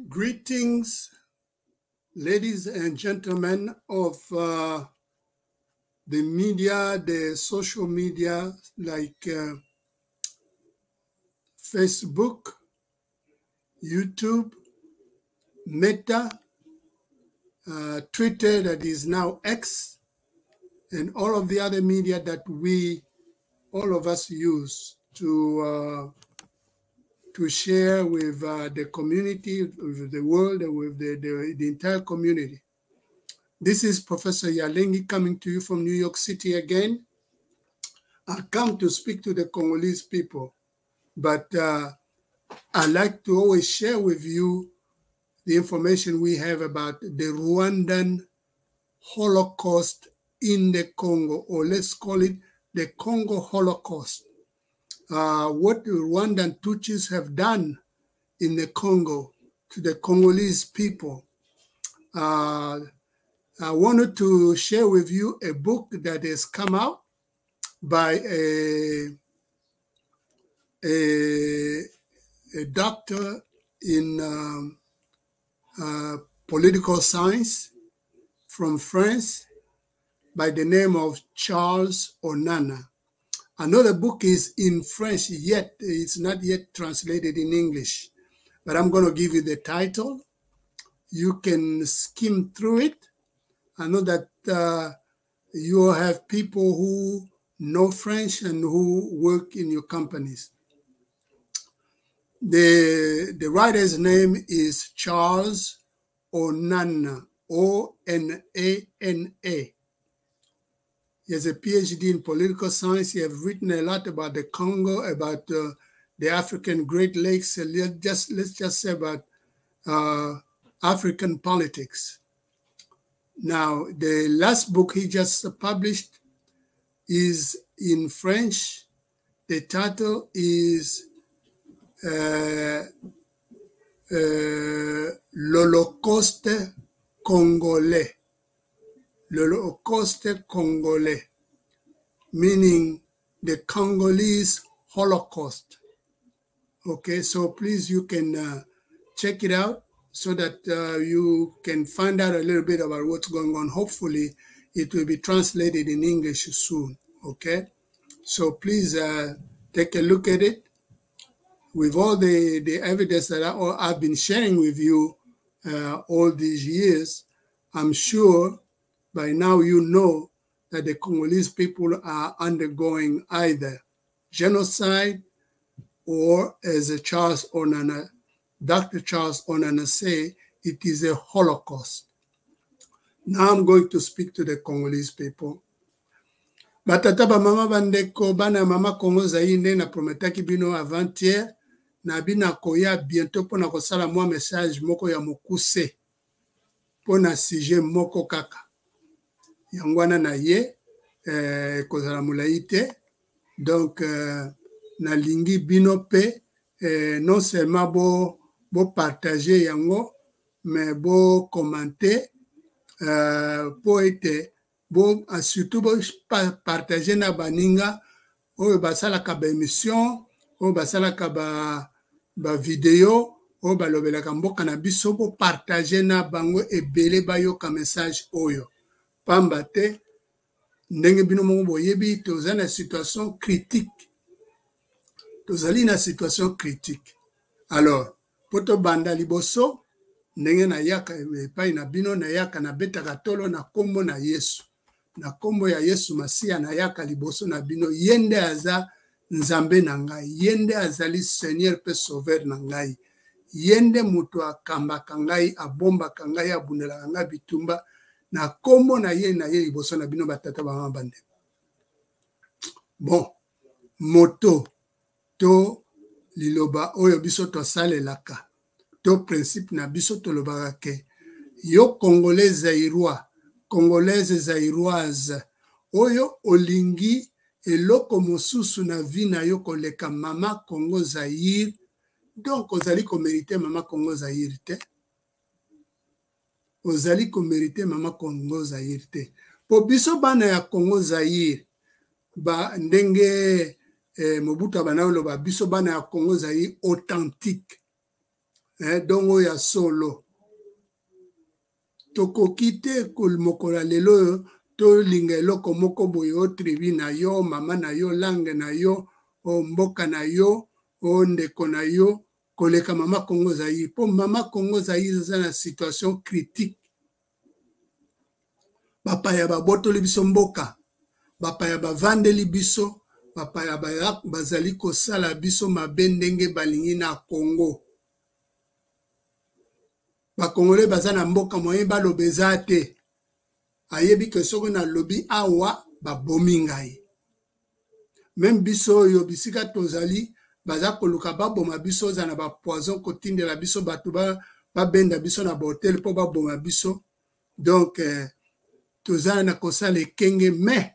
Greetings, ladies and gentlemen of the media, the social media like Facebook, YouTube, Meta, Twitter, that is now X, and all of the other media that we, all of us use to share with the community, with the world, with the entire community. This is Professor Yarlenngi coming to you from New York City again. I come to speak to the Congolese people, but I like to always share with you the information we have about the Rwandan Holocaust in the Congo, or let's call it the Congo Holocaust. What the Rwandan Tutsis have done in the Congo to the Congolese people. I wanted to share with you a book that has come out by a doctor in political science from France by the name of Charles Onana. Another book is in French yet. It's not yet translated in English, but I'm going to give you the title. You can skim through it. I know that you have people who know French and who work in your companies. The writer's name is Charles Onana, O-N-A-N-A. He has a PhD in political science. He has written a lot about the Congo, about the African Great Lakes, and let's just say about African politics. Now, the last book he just published is in French. The title is L'Holocauste Congolais. L'Holocauste Congolais, meaning the Congolese Holocaust. Please you can check it out so that you can find out a little bit about what's going on. Hopefully, it will be translated in English soon, okay? So please take a look at it. With all the evidence that I've been sharing with you all these years, I'm sure by now you know that the Congolese people are undergoing either genocide or, as Charles Onana, Dr. Charles Onana say, it is a Holocaust. Now I'm going to speak to the Congolese people. Batata ba mama bandeko bana mama Congo Zaïre nde na prometaki bino avant-hier na bina koya bientôt pona kosala mwa message moko ya mokuse pona sujet moko kaka. Yango wana na ye kozala molai te. Donc nalingi bino pe non seulement bo partager yango mais bo commenter po ete bo, surtout bo partager na baninga oyo basalaka ba émission, oyo basalaka ba vidéo, oyo balobelaka mboka na biso, bo partager na bango ebele bayoka message oyo. Pamba te ndenge bino moko boyebi toza na situation critique. Tozali na situation critique. Alors, po tobanda liboso ndenge nayaka epai na bino, nayaka nabetaka tolo na kombo na Yesu. Na kombo ya Yesu Masiya nayaka liboso na bino, ye nde aza Nzambe na ngai, ye nde azali Seigneur pe Sauveur na ngai. Ye nde moto akambaka ngai, abombaka ngai, abundelaka ngai bitumba. Na kombo na ye, na ye liboso na bino batata ba mama bandeko. Bon, moto to liloba oyo biso tosalelaka to principe na biso tolobaka ke yo Congolais Zaïrois, Congolaise Zaïroise, oyo olingi eloko mosusu na vie na yo koleka mama Congo Zaïre, donc ozali komérite mama Congo Zaïre te. Ozali komérite mama Congo Zaïre te. Po biso bana ya Congo Zaïre, ba ndenge Mobutu abanda koloba biso bana ya Congo Zaïre authentique. Eh, donc oyo ya solo. Tokoki te mokolo ya lelo oyo tolinga eloko moko boye o tribu na yo, mama na yo, langue na yo, o mboka na yo, o ndeko na yo koleka mama Congo Zaïre, mpo mama Congo Zaïre eza na situation critique. Bapaya babotoli biso mboka, bapaya bavandeli biso, bapaya bazali kosala biso mabe ndenge balingi na Congo. Ba Congolais baza na mboka moyen baloba eza te. Ayebi ke soki nalobi awa babomi ngai. Meme biso oyo bisika tozali baza koluka baboma biso, oza na ba poison kotindela biso bato babenda biso na ba hotel mpo baboma biso. Donc toza na kosala ekenge, mais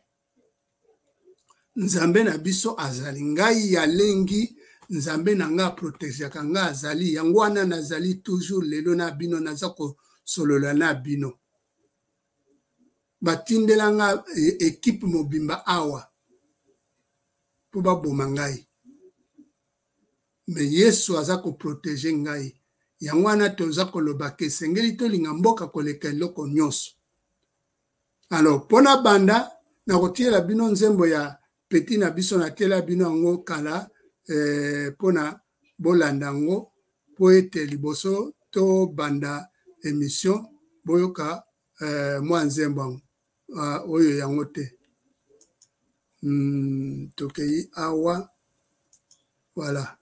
Nzambe na biso azali. Ngai ya lengi Nzambe na ngai aprotegeaka ngai, azali. Yango wana nazali toujours lelo na bino, naza kosolola na bino. Batindela nga equipe mobimba awa mpo baboma ngai, me Yesu aza koprotege ngai. Yango wana toza koloba ke esengeli tolinga mboka koleka eloko nyonso. Alors mpo na banda nakotiela bino nzembo ya petit na biso, natiela bino yango kala mpo na bolanda yango, mpo ete liboso tobanda émission boyoka mwa nzembo yango oyo yango te. Tokei awa, voilà.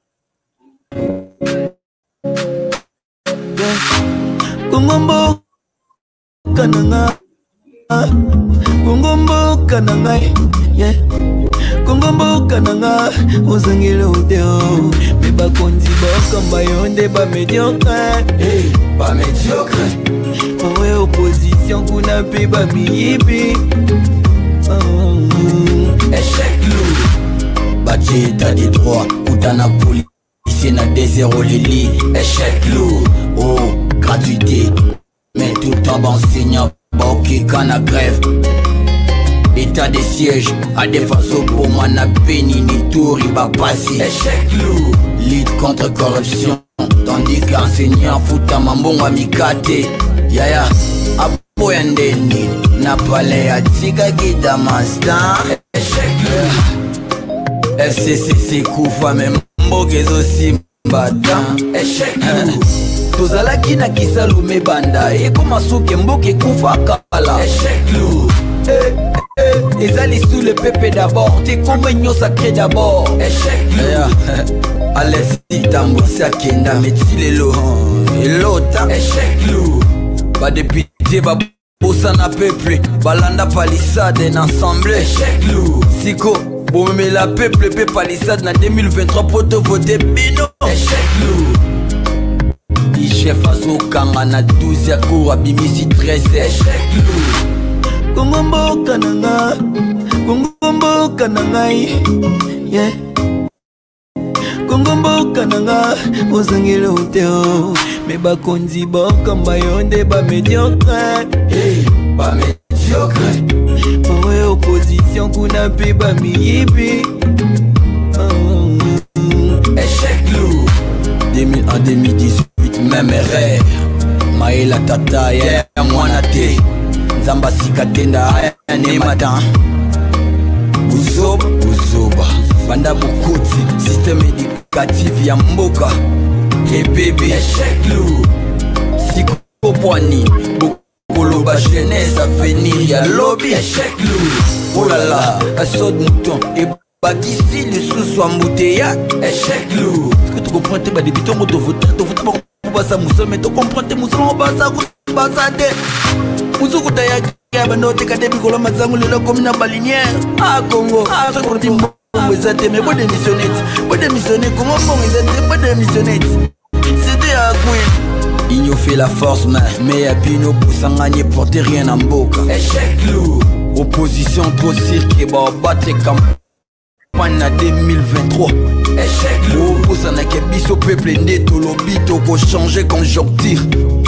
Kongo mboka na nga, Kongo mboka na ngai, yeah. Kongo mboka na nga ozangeli te o me bakonzi bakamba yo nde bamediocre, hey, bamediocre owe opposition kuna mpe bamiyibi, oh. Échec lourd batie état de droit kuta na policier na désert oleli. Échec lourd, oh gratuité mais tout le temps baenseignant baokeka na grève. État de siège adefaso boma na beni nituri bapasi. Échec lourd lutte contre corruption tandis qu'enseignant futama mbongo ya mikate. Yaya aboya ndeni na palais atikaki damastan. Échec lourd FCCC kufa me mboka ezosimba ta. Échec lourd tozalaki na kisalu me banda ekoma soki mboka ekufa kala. Échec lourd eh, eh, eza lisu le pepe d'abord te koma union sacrée d'abord. Échec lourd Alexis Tambo si akenda meti lelo elota. Échec lourd badepute babosana peuple balanda palissade na assemblée. Échec lourd siko bomemela peuple mpe palissade na 2023 po tovote bino. Échec lourd chef azokanga na 12 ya cour abimisi 13. Échec lourd Kongo mboka na nga, Kongo mboka na ngai, yeah. Kongo mboka na nga ozangeli te o me bakonzi bakamba yo nde bamediocre, hey, bamediocre owe opposition kuna mpe bamiyibi, oh. Échec lourd 2001 2018 même erreur. Maela tata ya mwana te nzambe asika tenda aya ne matin. Buzoba buzoba banda bokoti système éducatif ya mboka ebebi. Échec lourd sikopwani bokoloba jeunesse avenir ya lobi. Échec lourd olala asod mouton ebakisi lisusu ambuteya. Échec lourd soki tocomprend te badepute yango tovota tovota bango baza mosala me tocomprend te mosala ngo baza baza te mosuku tayaki ya banda oteka te bikolo mazango lelo akomi na balinière. A Congo soki mbongo eza te me bodémissionne te, bodémissionne. Kongo mbongo eza te, bodémissionne te. C'était ya queen. Union fait la force mais ya bino bosangani eporte rien na mboka. Échec lourd opposition trop cirque baobatre campagne na 2023. Échec lourd obosanaka biso peuple nde tolobi tokochange conjoncture.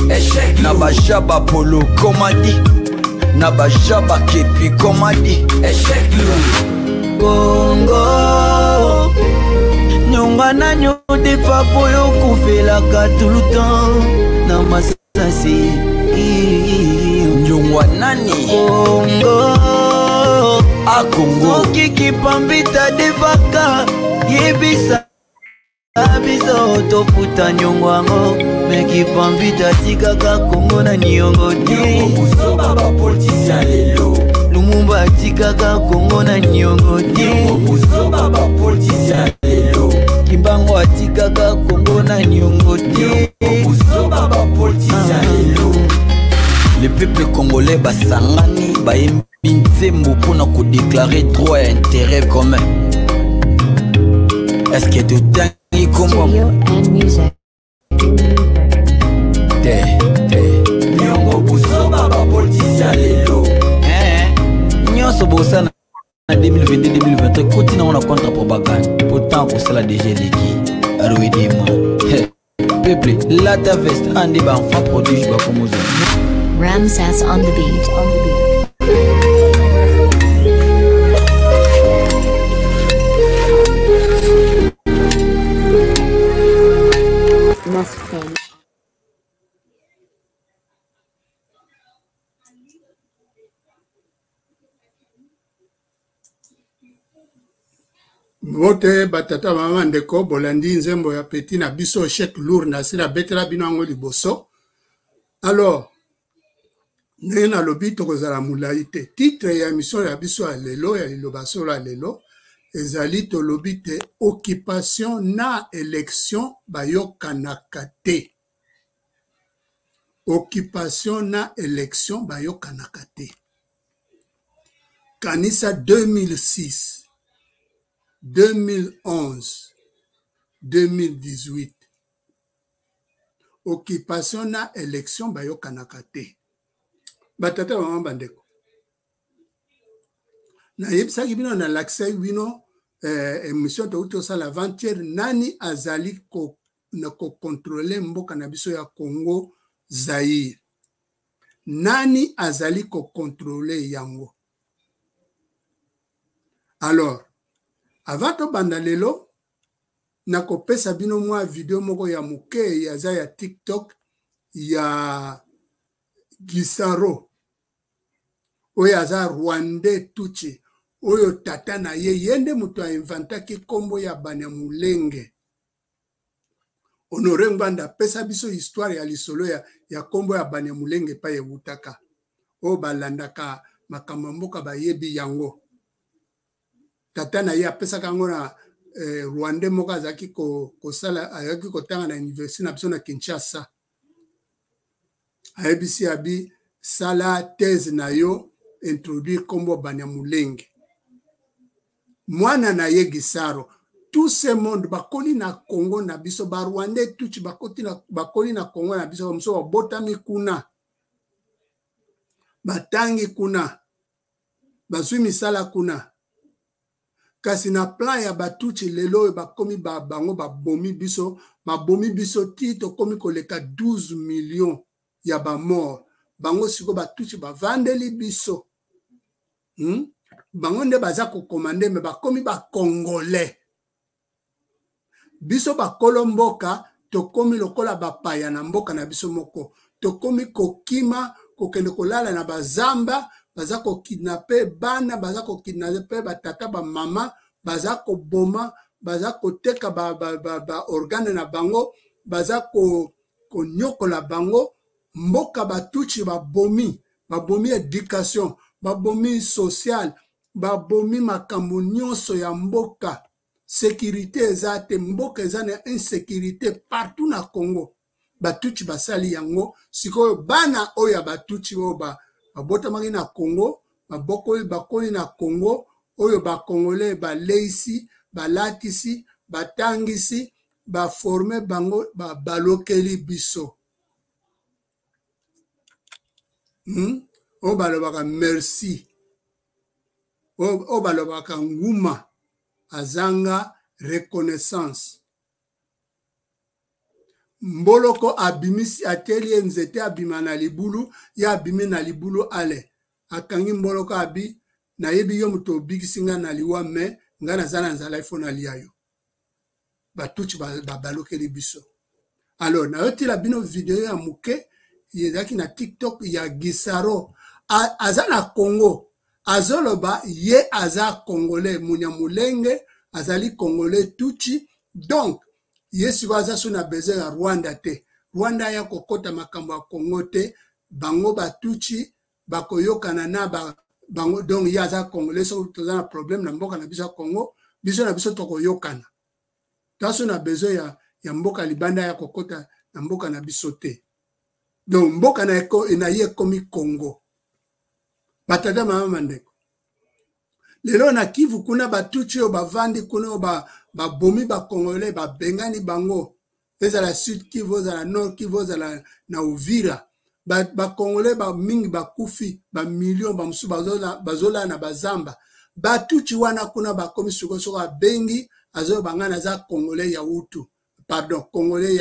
Échec na baja bapolo komadi na baja bakepi komadi. Échec lourd Kongo. Nyonga nani odefa po yo okufelaka tout le temps na masasi. Nyongwa nani? Kongo A Congo. Soki kipambita defaka yebisa biso tofuta nyongo yango me kipambita tikaka Kongo na niongo te. Buzoba ba politicien lelo. Lumumba atikaka Kongo na niongo te. Buzoba ba politicien lelo. Kimbango atikaka Kongo na niongo te. Buzoba ba politicien lelo. Le peuple congolais basangani bayembi nzembo mpona kodeklare droit ya intérêt commun. Est-ce que totangi kombo Studio and music. Te te niongo buzoba ba politicien lelo. Eh, nyonso bosala na 2022 2023 koti nango na contre propagande pourtant kosala deja eleki aroedema peuple lata veste ande baenfant prodige bakomozwa. Ramsas on the beat. On the beat. Must fame. Mbote batata, mama, ndeko, bolandi nzembo ya petit na biso Chek Lour na sila betela bino yango liboso. Alors ndenge nalobi, tokozala molai te. Titre ya émission ya biso ya lelo ya Liloba Solo ya lelo ezali, tolobi te, occupation na élection bayokanaka te. Occupation na élection bayokanaka te. Kanisa 2006, 2011, 2018, occupation na élection bayokanaka te. Batata, mama, bandeko, nayebisaki bino, nalakisaki bino émission touti tosala avant-hier, nani azali na kocontrôler mboka na biso ya Congo Zaire, nani azali kocontrôler yango. Alors avant tobanda lelo, nakopesa bino mwa video moko ya moke, aza ya TikTok ya Gisaro oyo aza Rwandais Tutsi, oyo tata na ye, ye nde moto ainventaki nkombo ya Banyamulenge. Honore Ngbanda apesa biso histoire ya lisolo ya nkombo ya Banyamulenge epai ewutaka. Oyo balandaka makambo ya mboka bayebi yango. Tata na ye apesaka yango na Rwandais moko azalaki kosala, azalaki kotanga na université na biso na Kinshasa. Ayebisi abi sala thèse na yo, introduire nkombo Banyamulenge. Mwana na ye Gisaro, tout ce monde bakoli na Congo na biso, Barwandais Tutsi bakoli na Congo na biso, bamosusu babotami kuna, batangi kuna, bazwi misala kuna. Kasi na plan ya Batutsi lelo oyo bakomi bango babomi biso, babomi biso ti tokomi koleka 12 millions ya bamort. Bango sikoyo Batutsi bavandeli biso, Bango nde baza kocommander, me bakomi Bacongolais. Biso bakolo mboka tokomi lokola bapaya na mboka na biso moko. Tokomi kokima, kokende kolala na bazamba. Baza kokidnapper bana, baza kokidnapper batata, bamama, baza koboma, baza koteka baorgane ba, ba, ba na bango, baza konyokola bango. Mboka Batutsi babomi, babomi éducation, babomi sociale, babomi makambo nyonso ya mboka. Sécurité eza te, mboka eza na insécurité partout na Congo. Batutsi basali yango. Sikoyo bana oyo ya Batutsi oyo babotamaki na Congo, babokoli, bakoli na Congo, oyo Bacongolais baleisi, balatisi, batangisi, baformer bango, balokeli biso, Oyo balobaka merci, oyo balobaka nguma azanga reconnaissance. Mboloko abimisi, ateli ye nzete, abima na libulu. Ye abimi na libulu, ale akangi mboloko, abi nayebi yo moto obikisi ngai na liwa, me ngai naza na nzala, ifo nalia yo. Batutsi babalukeli biso. Alors nayotela bino video ya moke ezalaki na TikTok ya Gisaro, aza na Congo, azoloba ye aza Congolais, Munyamulenge, azali Congolais Tutsi. Donc ye sikoyo aza so na besoin ya Rwanda te. Rwanda aya kokota makambo ya Congo te, bango Batutsi bakoyokana na ba, bango. Donc ye aza Congolais, soki toza na problème na mboka na biso ya Congo, biso na biso tokoyokana. Toza so na besoin ya mboka libanda ya kokota na mboka na biso te. Donc mboka na, na ye ekomi Congo. Batata, mama, bandeko, lelo na Kivu kuna, Batutsi oyo bavandi kuna, oyo babomi ba Bacongolais, babengani bango, ezala Sud Kivu, ezala Nord Kivu, ezala na Uvira, Bacongolais ba mingi bakufi, bamillion, bamosusu bazolala na bazamba. Batutsi wana kuna bakomi sikoyo, soko abengi, azoyoba: "Ngai naza Congolais ya Hutu, pardon, Congolais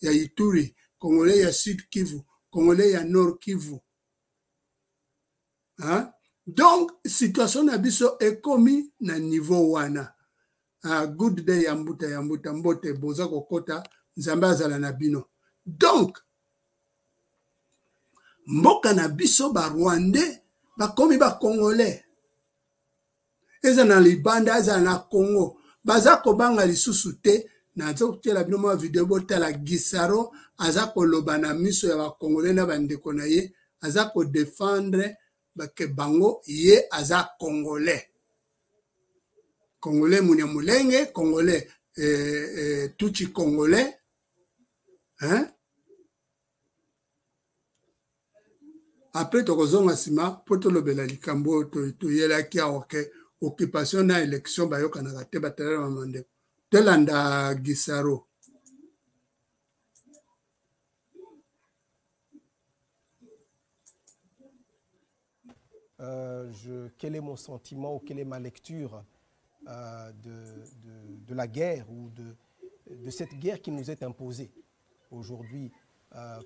ya Ituri, Congolais ya Sud Kivu, Congolais ya Nord Kivu." Hein? Donc situation na biso ekomi na niveau wana. Good day ya mbuta, ya mbuta, mbote. Boza kokota, Nzambe azala na bino. Donc mboka na biso, Barwandais bakomi Bacongolais, eza na libanda, ezala na Congo, baza kobanga lisusu te. Naza kotiela bino mwa video, botala Gisaro aza koloba na miso ya Bacongolais na bandeko na ye, aza kodefendre ke bango, ye aza Congolais, Congolais Munyamulenge, Congolais Tutsi Congolais, hein? Après tokozonga nsima mpo tolobela likambo oyo toyelaki awa, ke occupation na élection bayokanaka te. Batelema mandeko, tolanda Gisaro. Quel est mon sentiment ou quelle est ma lecture de la guerre ou de cette guerre qui nous est imposée aujourd'hui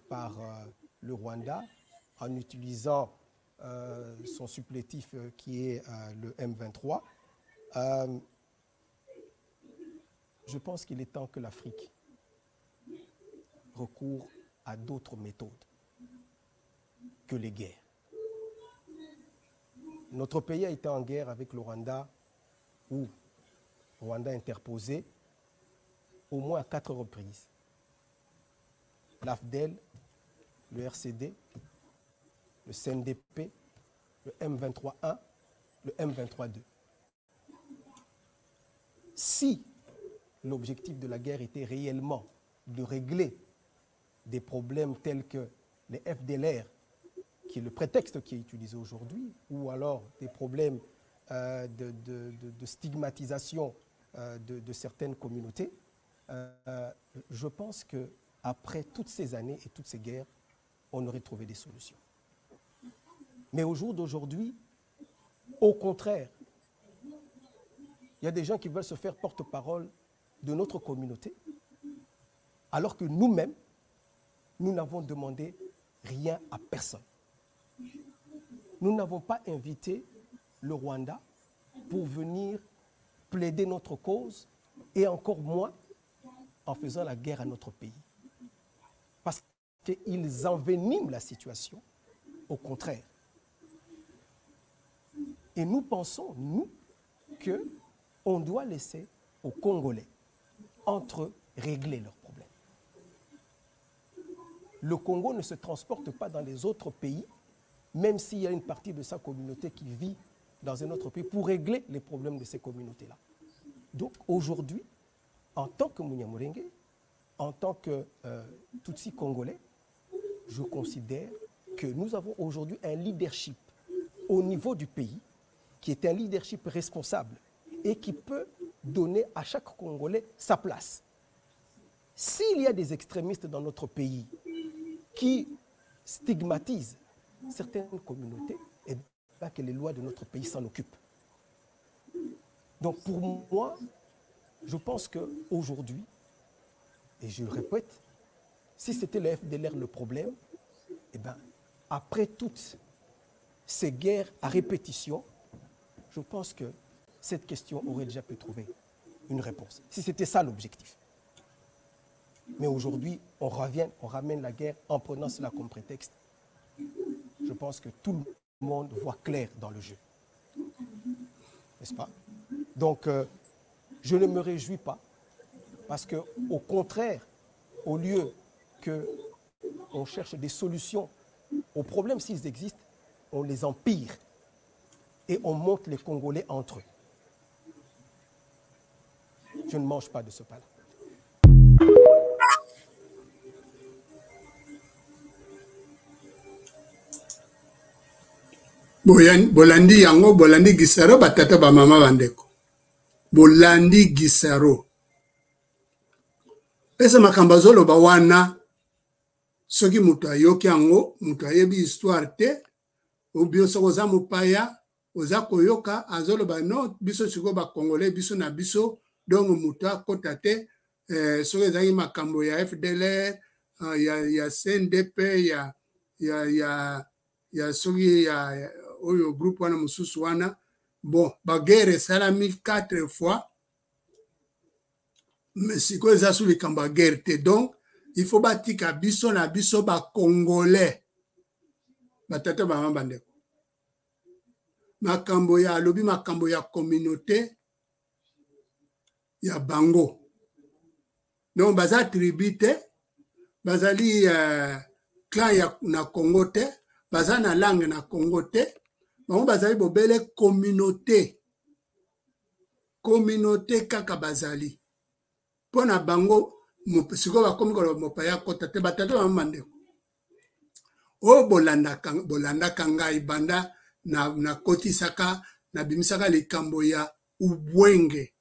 par le Rwanda en utilisant son supplétif qui est le M23? Je pense qu'il est temps que l'Afrique recourt à d'autres méthodes que les guerres. Notre pays a été en guerre avec le Rwanda, ou Rwanda interposé, au moins à quatre reprises. L'AFDL, le RCD, le CNDP, le M23-1, le M23-2. Si l'objectif de la guerre était réellement de régler des problèmes tels que les FDLR, qui est le prétexte qui est utilisé aujourd'hui, ou alors des problèmes de stigmatisation de certaines communautés, je pense que après toutes ces années et toutes ces guerres, on aurait trouvé des solutions. Mais au jour d'aujourd'hui, au contraire, il y a des gens qui veulent se faire porte-parole de notre communauté, alors que nous-mêmes, nous n'avons demandé rien à personne. Nous n'avons pas invité le Rwanda pour venir plaider notre cause et encore moins en faisant la guerre à notre pays. Parce qu'ils enveniment la situation, au contraire. Et nous pensons, nous, que on doit laisser aux Congolais entre eux régler leurs problèmes. Le Congo ne se transporte pas dans les autres pays, même s'il y a une partie de sa communauté qui vit dans un autre pays, pour régler les problèmes de ces communautés-là. Donc aujourd'hui, en tant que Munyamulenge, en tant que Tutsi congolais, je considère que nous avons aujourd'hui un leadership au niveau du pays qui est un leadership responsable et qui peut donner à chaque Congolais sa place. S'il y a des extrémistes dans notre pays qui stigmatisent certaines communautés, et bien que les lois de notre pays s'en occupent. Donc pour moi, je pense qu'aujourd'hui, et je le répète, si c'était le FDLR le problème, eh ben, après toutes ces guerres à répétition, je pense que cette question aurait déjà pu trouver une réponse. Si c'était ça l'objectif. Mais aujourd'hui, on revient, on ramène la guerre en prenant cela comme prétexte. Je pense que tout le monde voit clair dans le jeu. N'est-ce pas Donc, euh, je ne me réjouis pas parce que, au contraire, au lieu que on cherche des solutions aux problèmes s'ils existent, on les empire et on monte les Congolais entre eux. Je ne mange pas de ce pain-là. Bolandi yango, bolandi Gisaro, batata bamama bandeko. Bolandi Gisaro. Pesa makambo azoloba wana soki moto ayoki yango, moto ayebi histoire te, obio soki oza mopaya, oza koyoka azoloba no biso sikoyo ba congolais biso na biso donc moto akota te eh, soki ezalaki makambo ya FDLR ah, ya, ya CNDP ya, ya, ya, ya soki ya, ya oyo groupe wana mosusu wana bon baguerre esalami 4 fois mais sikoyo eza su likambo ya guerre te donc il faut batika biso na biso bacongolais batata bama bandeko makambo ya alobi makambo ya communauté ya bango donc baza tribu te bazali uh, clan ya, na congo te baza na langue na congo te bango bazali bobele communauté communauté kaka bazali mpo na bango sikoyo bakomi koloba mopaya akota te batata bango bandeko oyo bolandaka, bolandaka ngai banda nakotisaka na nabimisaka likambo ya ubwenge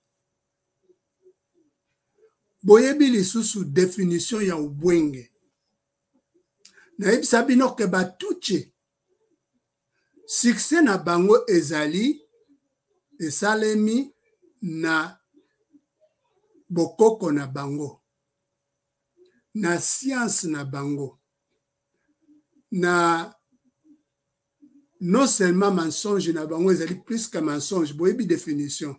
boyebi lisusu definition ya ubwenge nayebisa bino ke batuche succès na bango ezali esalemi na bokoko na bango na science na bango na non seulement mensonge na bango ezali plus que mensonge boyebi definition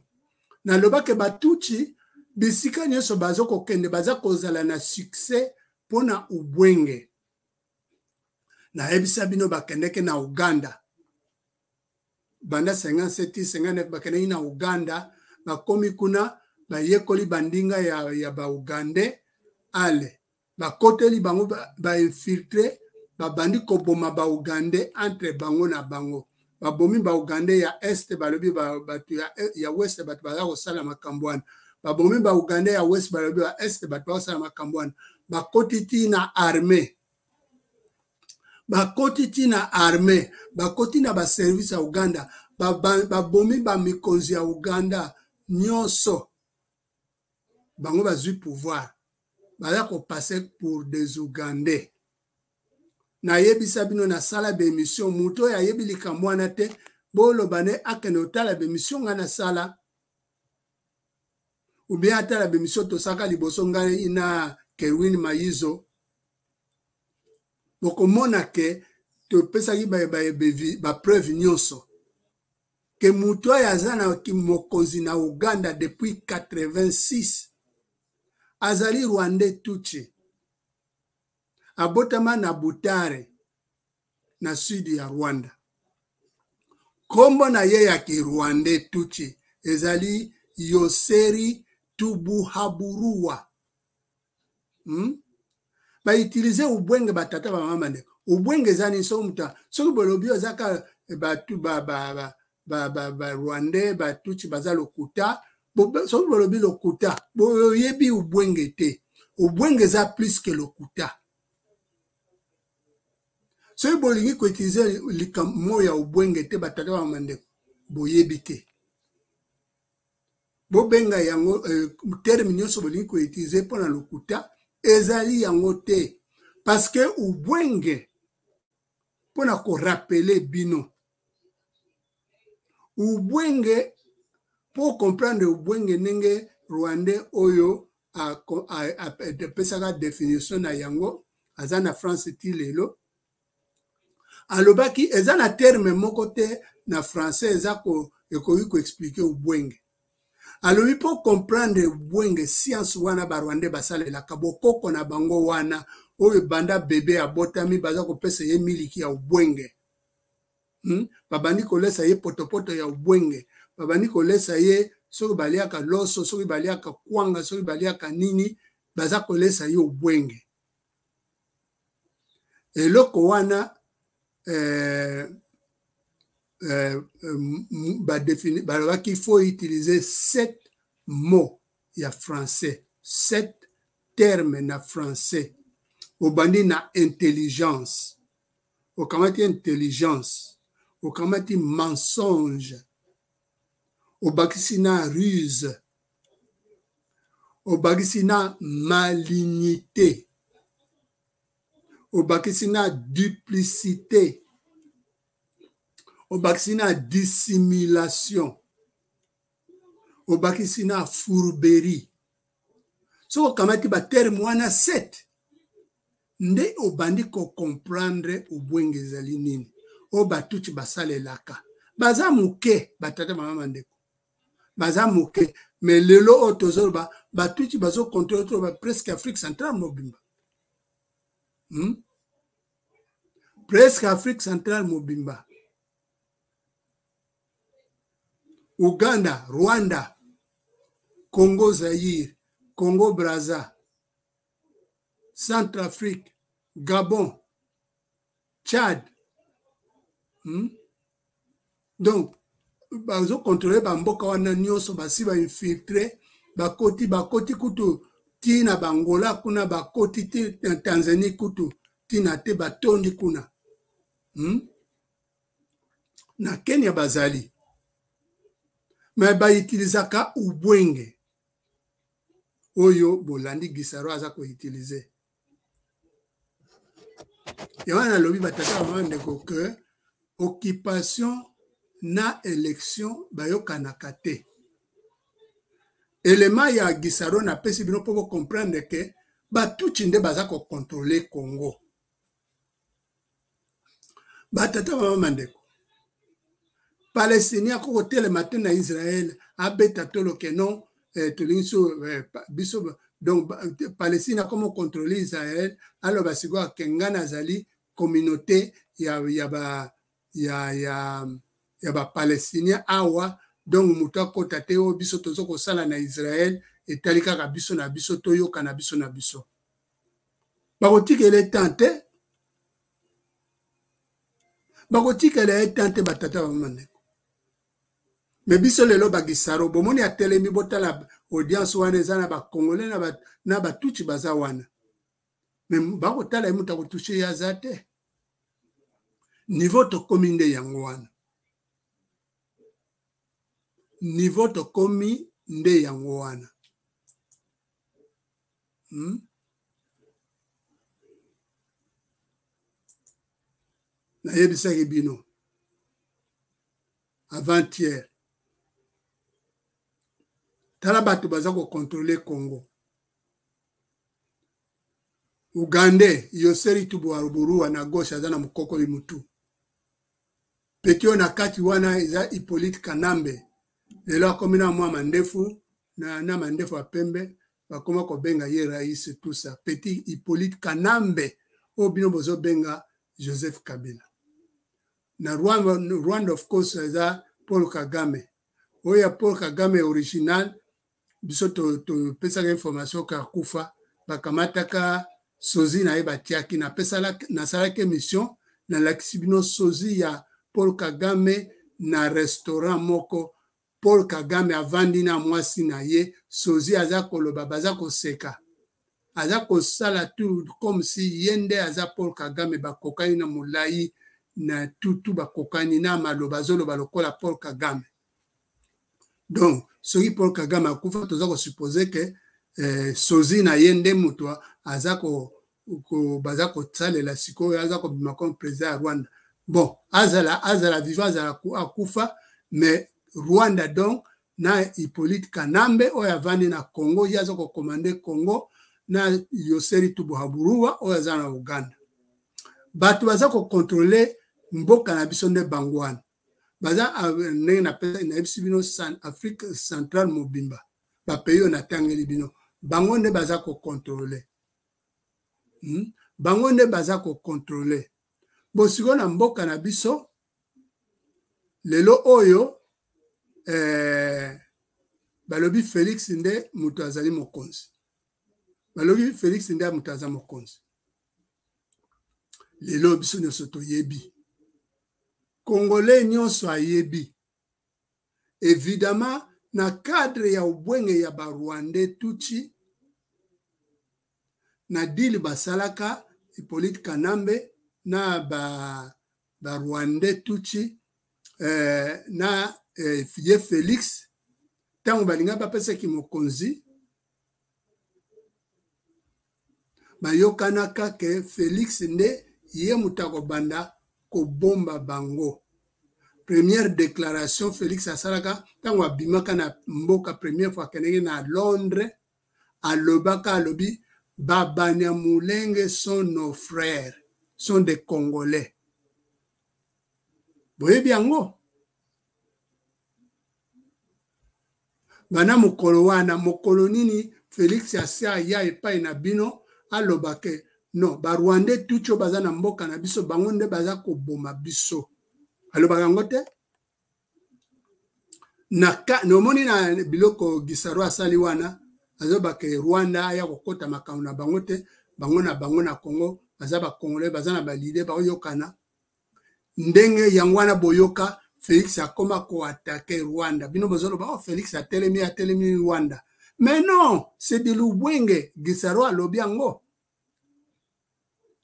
nalobaki batuchi bisika nyonso baza kokende baza kozala na succès mpo na ubwenge nayebisa bino bakendeke na uganda banda 57 ti 59 bakendaki na uganda bakomi kuna bayekoli bandinga ya, ya baugandais ale bakoteli bango bainfiltre ba babandi koboma baugandais entre bango na bango babomi baugandais ya est balobi bato ya, ya west bato baza kosala makambo wana babomi baugandais ya west balobi ba est bato bakosala makambo wana bakoti ti na armée bakoti ti na armée bakoti na baservice ya uganda babomi ba bamikonzi ya uganda nyonso bango bazwi pouvoir baza kopase pour des ougandais nayebisa bino nasala baemission moto oyo ayebi likambo wana te boloba ne akende kotala baemission ngai nasala ubien atala baemission tosaka liboso ngai na kerwin mayizo bokomona ke topesaki bapreuve nyonso ke moto oyo aza na mokonzi na uganda depuis 86 azali rwandais tutsi abotama na butare na sud ya rwanda nkombo na ye ya kirwandais tutsi ezali yoseri tubuhaburuwa hmm? bautilize ubwenge batata bamama bandeko ubwenge eza nini soki moto soki bolobi oza kaka batu barwandais batutsi baza lokuta soki bolobi lokuta boyebi ubwenge te ubwenge eza plus ke lokuta soki bolingi koutilize likambo ya ubwenge te batata bamama ndeko boyebi te bobenga yango euh, terme nyonso bolingi koutilize mpo na lokuta ezali yango te parce que ubwenge mpo na korapele bino ubwenge mpo comprendre ubwenge ndenge rwandais oyo apesaka definition na yango aza na france ti lelo alobaki eza na terme moko te na français eza ko ekoki koexplike ubwenge Alobi mpo comprendre bwenge science wana ba Rwandais basalelaka bokoko na bango wana oyo banda bebe abotami baza kopesa ye miliki ya ubwenge. Babandi kolesa ye potopoto ya ubwenge, babandi kolesa ye soki baliaka loso, soki baliaka kwanga, soki baliaka nini, baza kolesa ye ubwenge. Eloko wana balobaki faut utiliser 7 mots ya français, 7 termes na français. Obandi na intelligence, okamati intelligence, okamati mensonge, obakisi na ruse, obakisi na malignité, obakisi na duplicité, obakisi na dissimulation, obakisi na fourberie. Soki okamati baterme wana 7 nde obandi kocomprendre ubwenge ezali nini oyo batuti basalelaka. Baza moke batata mama bandeko, baza moke, mais lelo oyo tozoloba batuti bazokontrole toloba presque Afrique centrale mobimba. Presque Afrique centrale mobimba, Uganda, Rwanda, Congo Zaïre, Congo Brazza, Centrafrique, Gabon, Tchad. Donc bazokontrole bamboka wana nyonso, basi bainfiltre, bakoti bakoti kutu ti na bangola kuna, bakoti ti na Tanzanie kutu tina te, batondi kuna. Na Kenya bazali, me bautilisaka ubwenge oyo bolandi Gisaro aza koutilize. Yango wana nalobi batata bamama ndeko ke occupation na élection bayokanaka te. Elema ya Gisaro napesi bino mpo bocomprendre ke batuti nde baza kokontrole Congo. Batata bamama ndeko, Palestinien akoki kotelema te na Israel abeta tolo ke non, tolingi so biso. Donc Palestine akoma kocontrole Israel, aloba sikoyo ake nga nazali communauté ya ya ba ya ya ya bapalestinien awa, donc moto akota te, oyo biso toza kosala na Israel etali kaka biso na biso, toyoka na biso na biso. Bakotikela etan te, bakotikela etan te batata bamama ndeko. Me biso lelo bagisaro bomoni atelemi, botala audience wana eza na bakongole na batuti baza wana, me bakotala ye moto akotushe ye aza te. Niveau tokomi nde yango wana, niveau tokomi nde yango wana. Nayebisaki bino avant-hier, tala bato baza kokontrole Congo. Ugandais Yoseri Tubuaruburua na gauche aza na mokokoli mutu. Peti oyo na kati wana eza Hippolyte Kanambe, lelo akomi na mwa mandefu na mandefu ya pembe, bakoma kobenga ye rais tout ça. Petit Hippolyte Kanambe oyo bino bozobenga Joseph Kabila. Na Rwanda, Rwanda of course eza Paul Kagame. Oyo ya Paul Kagame original, biso topesaka information ka kufa, bakamataka sozi na ye batiaki. Nasalaki émission, nalakisi bino sozi ya Paul Kagame na restaurant moko. Paul Kagame avandi na mwasi na ye, sozi aza koloba, baza koseka, aza kosala tout comme si ye nde aza Paul Kagame. Bakokani na molai na tutu, bakokani na maloba, azoloba lokola Paul Kagame. Donc soki Paul Kagame akufa, toza kosuppose ke sozi na ye nde moto aza baza kosalela sikoyo, aza kobima comme président ya Rwanda. Bon, azala vivant, azala akufa, mais Rwanda donc na Hippolyte Kanambe oyo avandi na Congo, ye aza kokomande Congo, na Yoseri Tubuhaburua oyo aza na Uganda. Bato baza kokontrole mboka na biso nde bango wana. Baza ndenge nayebisi bino, Afrique centrale mobimba, bapays oyo natangeli bino, bango nde baza kocontrole. Bango nde baza kocontrole. Bo sikoyo na mboka na biso lelo oyo, balobi Félix nde moto azali mokonzi. Balobi Félix nde moto aza mokonzi. Lelo biso nyonso toyebi, Congolais nyonso ayebi évidemment, na cadre ya ubwenge ya Barwandais Tutsi, na deal basalaka Hippolyte Kanambe na Barwandais Tutsi, na ye Félix, ntango balinga bapesaki mokonzi, bayokanaka ke Félix nde ye moto akobanda kobomba bango. Première déclaration Félix asalaka ntango abimaka na mboka, première fois akendeki na Londres, alobaka, alobi: "Babanyamulenge sont nos frères, sont des Congolais." Boyebi yango. Bana mokolo wana, mokolo nini Félix asi aya epai na bino, aloba ke non, Barwandais Tutsi oyo baza na mboka na biso, bango nde baza koboma biso? Alobaka yango te. Nomoni na biloko Gisaro asali wana, azobaka Rwanda aya kokɔta makambo na bango te. Bango na bango na Congo baza Bacongolais, baza na baleaders, baoyokana ndenge yango wana. Boyoka, Félix akoma koattaquer Rwanda. Bino bozoloba: "Oh, Félix atelemi, atelemi Rwanda." Mais non, c'est de lubwenge. Gisaro alobi yango,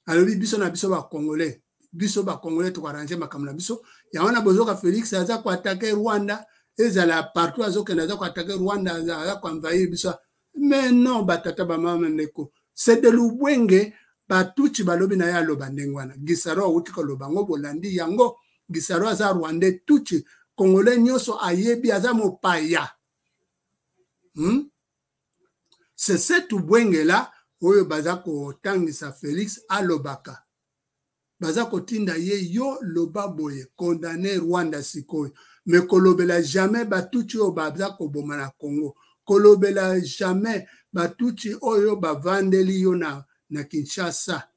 alobi: "Biso na biso Bacongolais, biso Bacongolais tokoarranger makambo na biso." Yango wana bozoka Félix aza koattaquer Rwanda, ezala partout azokende, aza koattaquer Rwanda, aza koenvahir biso. Mais non, batata, bamama, ndeko, c'est de lubwenge. Batutsi balobi na ye aloba ndenge wana. Gisaro awuti koloba yango, bolandi yango. Gisaro aza Rwandais Tutsi, Congolais nyonso ayebi, aza mopaya. C'est cette bwengela oyo baza kotangisa Félix alobaka, baza kotinda ye: "Yo loba boye, condamne Rwanda sikoyo." Mais kolobela jamais Batutsi oyo baza koboma na Congo, kolobela jamais Batutsi oyo bavandeli yo na Kinshasa,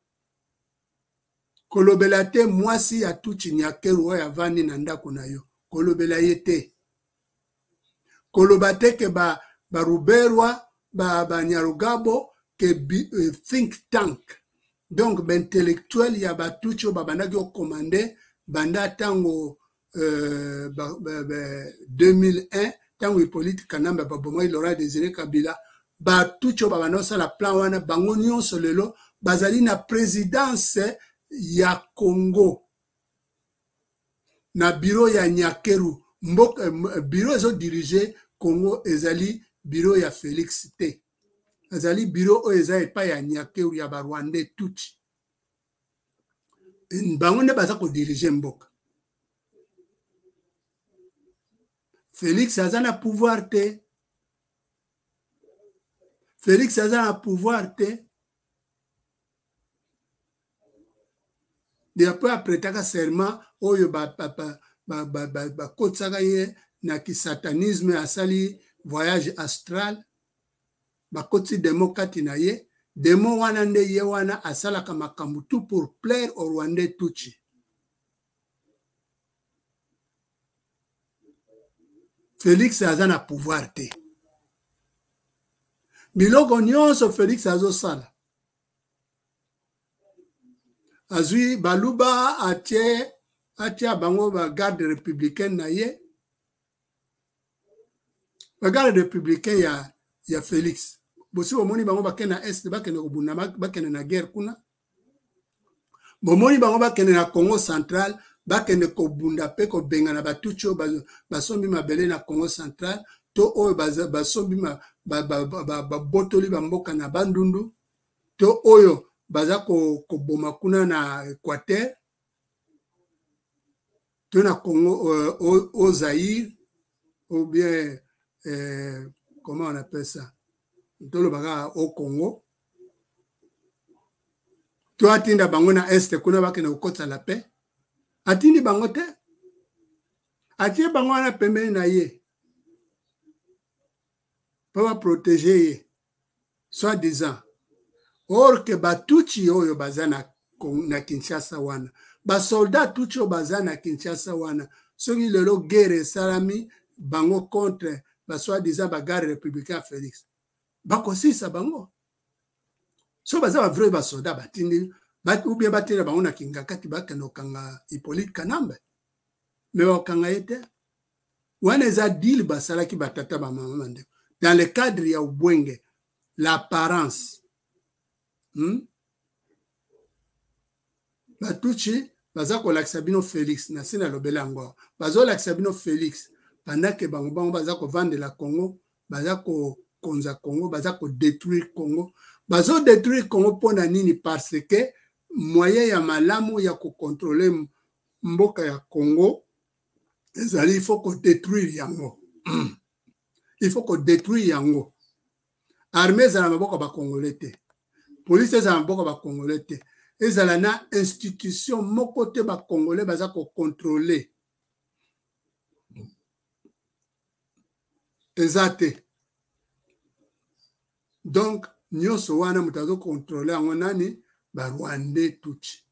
kolobela te mwasi ya Tutsi Nyakeru oyo avandi na ndako na yo, kolobela ye te, koloba te ke Baruberwa, Banyarugabo, ke think tank, donc baintellectuel ya Batutsi oyo babandaki kocommander banda ntango 2001, ntango Hippolyte Kanambe babomaki Laurent Désiré Kabila. Batutsi oyo babanda kosala plan wana, bango nyonso lelo bazali na présidence ya Congo, na bureau ya Nyakeru. Mboka, bureau ezodiriger Congo ezali bureau ya Félix te, ezali bureau oyo eza epai ya Nyakeru, ya Barwandais Tutsi. Bango nde baza kodiriger mboka. Félix aza na pouvoir te, Félix aza na pouvoir te. Depuis aprêtaka serment oyo bakotisaka ye na kisatanisme, asali voyage astral, bakotisi démon kati na ye. Démon wana nde ye wana asalaka makambo tout pour plaire au Rwandais Tutsi. Félix aza na pouvoir te. Biloko nyonso Félix azosala, azwi Baluba, atie, atia bango bagarde républicaine na ye. Bagarde républicain ya Félix, bosi bomoni bango bakende na Est, bakende kobunda, bakende na guerre kuna? Bomoni bango bakende na Congo central, bakende kobunda mpe kobengana Batutsi oyo basombi mabele na Congo central, to oyo basombi, babotoli bamboka na Bandundu, to oyo baza koboma kuna na Équateur to na Congo, au Zaïre, ou bien comment on appelle ça, tolobaka au Congo, to atinda bango na Est kuna bakende kokotisa la paix? Atindi bango te. Atie bango wana pembeni na ye mpo baprotege ye soit disant, or ke batutsi oyo baza na, na Kinshasa wana, basoldat tutsi oyo baza na Kinshasa wana, soki lelo guerre esalami bango contre ba soit disant ba garde républicain Félix, bakosilisa bango. So baza ba vrai basoda, batindi ou bien batinda bango na Kingakati bakende kokanga Hippolyte Kanambe, me bakokanga ye te. Wana eza deal basalaki batata bamama bandeko dans le cadre ya ubwenge, l'apparence. Batuchi baza kolakisa bino Félix, na si nalobela yango awa, bazolakisa bino Félix pendant ke bango bango baza kovandela Congo, baza kokonza Congo, baza kodétruire Congo. Bazodétruire Congo mpo na nini? Parce que moyen ya malamu ya kocontrôle mboka ya Congo ezali il faut kodétruire yango, il faut kodétruire yango. Armée ezala na maboko ya bacongolais te, police ezala na maboko ya bacongolais te, ezala na institution moko te bacongolais baza kocontrôle eza te. Donc nyonso wana moto azokontrole yango nani? Barwandais tutsi,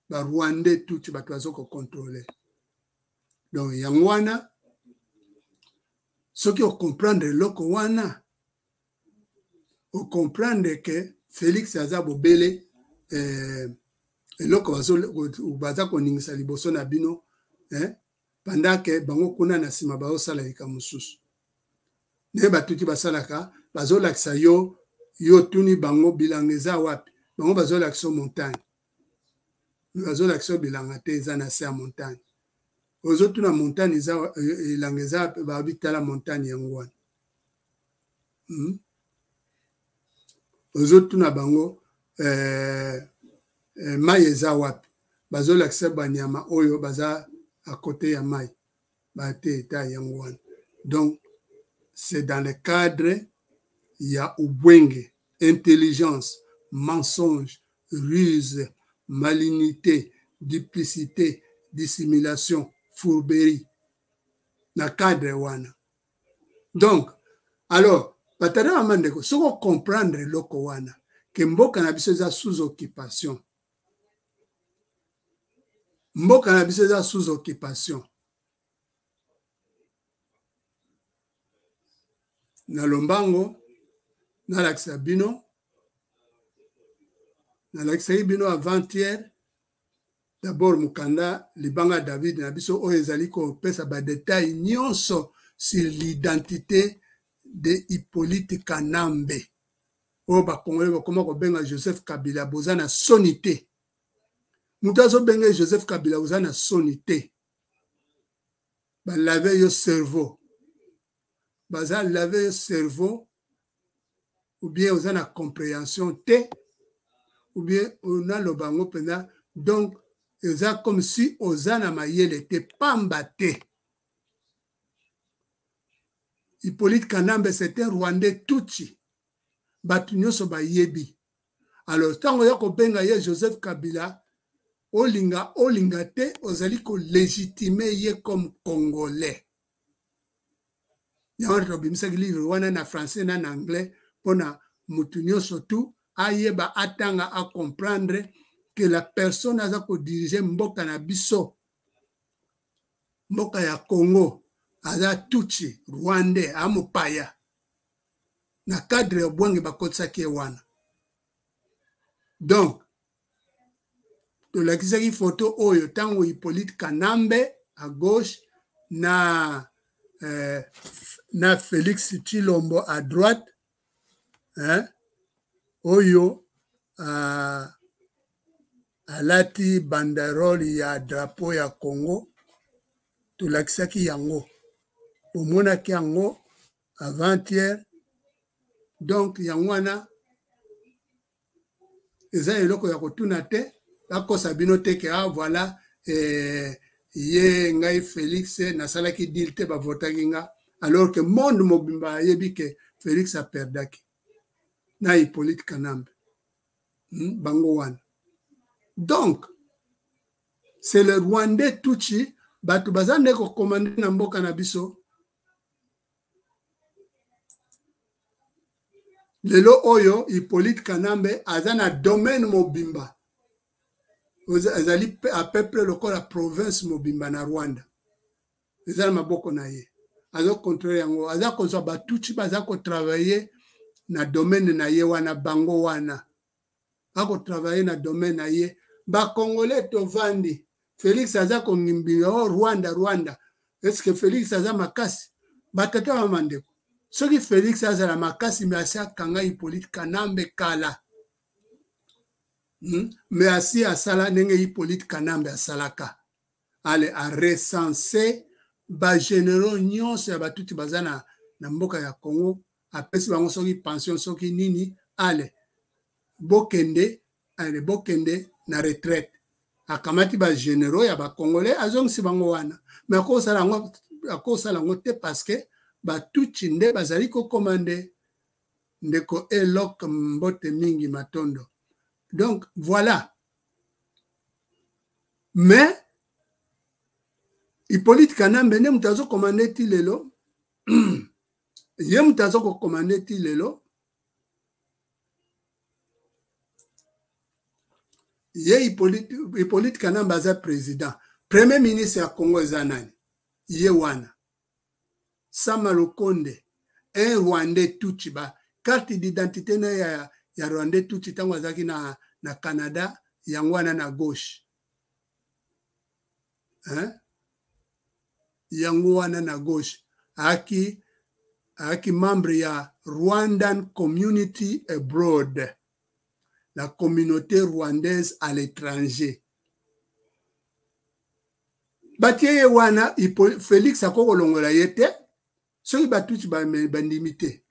barwandais tutsi bato bazo kocontrole. Donc yango wana, soki ocomprendre eloko wana, ocomprendre ke Félix aza bobele eloko baza koningisa liboso na bino, pendant ke bango kuna na nsima bazosala likambo mosusu. Ndenge batuti basalaka, bazolakisa yo, yo tuni bango bilanga eza wapi, bango bazolakisa yo montagne, bazolakisa yo bilanga te, eza na se ya montagne. Ozotuna montagne eza, elanga eza, babi tala montagne yango wana. Ozotuna bango mai eza wapi, bazolakisa banyama oyo baza à côté ya mai, bate eta yango wana. Donc c'est dans le cadre ya ubwenge, intelligence, mensonge, ruse, malignité, duplicité, dissimulation, fourberie, na cadre wana. Donc alors, batata mama ndeko, soki ocomprendre eloko wana ke mboka na biso eza sous occupation, mboka na biso eza sous occupation, na lombango nalakisa bino, nalakisaki bino avant-hier d'abord mokanda Libanga David na biso oyo ezali kopesa badetail nyonso sur l'identité de Hippolyte Kanambe oyo bakongole bakoma kobenga Joseph Kabila. Boza na soni te? Moto azobenga Joseph Kabila, oza na soni te? Balave yo cerveau, baza lave yo cerveau, ou bien oza na compréhension te, ou bien naloba yango mpenza. Donc eza comme si oza na mayele te, pamba te Hippolyte Kanambe, c'est un Rwandais tutsi, bato nyonso bayebi. Alors ntango oya kobenga ye Joseph Kabila, olinga olinga te, ozali kolégitime ye comme Congolais. Yango wana tobimisaki livre wana na français na anglais mpona motu nyonso tu ayeba, atanga, acomprendre que la personne aza kodirige mboka na biso, mboka ya Congo, aza tutsi rwandais, amopaya. Na cadre ya bwange bakotisaki ye wana. Donc tolakisaki photo oyo ntango Hippolyte Kanambe à gauche na Félix Tshilombo à droite, hein, oyo alati banderole ya drapeau ya Congo. Tolakisaki yango, omonaki yango avant-hier. Donc yango wana eza eloko ya kotuna te, bakosa bino te ke ah voilà, ye ngai Félix nasalaki deal te, bavotaki nga, alors que monde mobimba ayebi ke Félix aperdaki na Hippolyte Kanambe. Bango wana. Donc c'est le Rwandais tutsi. Bato baza nde kokomande na mboka na biso. Lelo oyo Hippolyte Kanambe aza na domaine mobimba, ezali à peu près lokola province mobimba na Rwanda, eza na maboko na ye, azo controle yango, aza kozwa batutsi baza kotravaille na domaine na ye wana, bango wana akotravaille na domaine na ye. Bacongolais tovandi, Felix aza kongimbinga o oh, Rwanda Rwanda. Est-ce que Felix aza makasi? Batata ba mandeko, soki Felix azala makasi, me asi akanga Hippolyte Kanambe kala. Me asi asala ndenge Hippolyte Kanambe asalaka, ale a recense ba généraux nyonso ya batuti baza na mboka ya Congo, apesi bango soki pension soki nini, ale bokende, ale bokende na retraite. Akamati ba généraux ya ba congolais, azongisi bango wana, mais akosala yango, akosala yango te parce que batutsi nde bazali kokomande. Ndeko Elok, mbote mingi, matondo. Donc voilà, mais Hippolyte Kanambe nde moto azokomande ti lelo, ye moto aza kokomande ti lelo. Ye Hippolyte Kanambe aza président, premier ministre ya Congo eza nani? Ye wana Sama Lukonde, un Rwandais Tutsi, ba carte d'identité na ya Rwandais Tutsi ntango azalaki na Canada, yango wana na gauche, hein? Yango wana na gauche, ayaki membre ya Rwandan Community Abroad, la communauté rwandaise à l'étranger. Batie ye wana, Félix akoki kolongola ye te soki batuti bandimi te,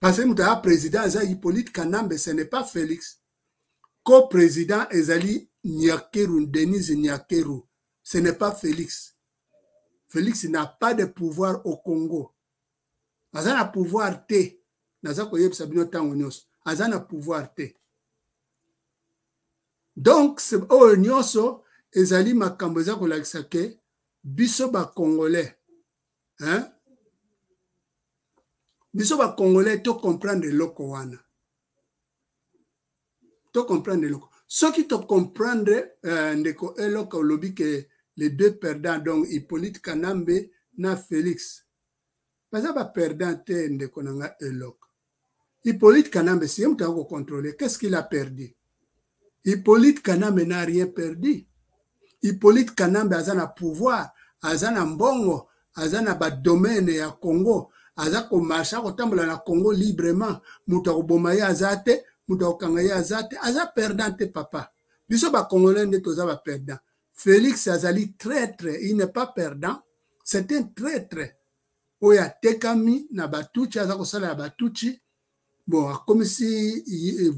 parce que moto aya président aza Hippolyte Kanambe, ce n'est pas Félix. Co-président ezali Nyakeru, Denise Nyakeru, ce n'est pas Félix. Félix n'a pas de pouvoir au Congo, aza na pouvoir te, naza koyebisa bino ntango nyonso, aza na pouvoir te. Donc oyo nyonso ezali makambo eza kolakisa ke biso ba congolais, hein? Biso ba congolais to comprendre eloko wana, to comprendre eloko. Soki to comprendre, ndeko eloko olobi ke les deux perdants, donc Hippolyte Kanambe na Félix, baza ba perdant te. Ndeko na nga eloko, Hippolyte Kanambe si ye moto akocontrôle, qu'est-ce qu'il a perdu? Hippolyte Kanambe n'a rien perdu. Hippolyte Kanambe aza na pouvoir, aza na mbongo, aza na badomaine ya Congo, aza komarche, akotambola na Congo librement, moto akoboma ye aza te, moto akokanga ye aza te, aza perdant te papa. Biso bacongolais nde toza baperdant. Félix azali traître, il n'est pas perdant, c'est un traître oyo atekami na batutsi, aza kosala ya batutsi. Bon, akomisi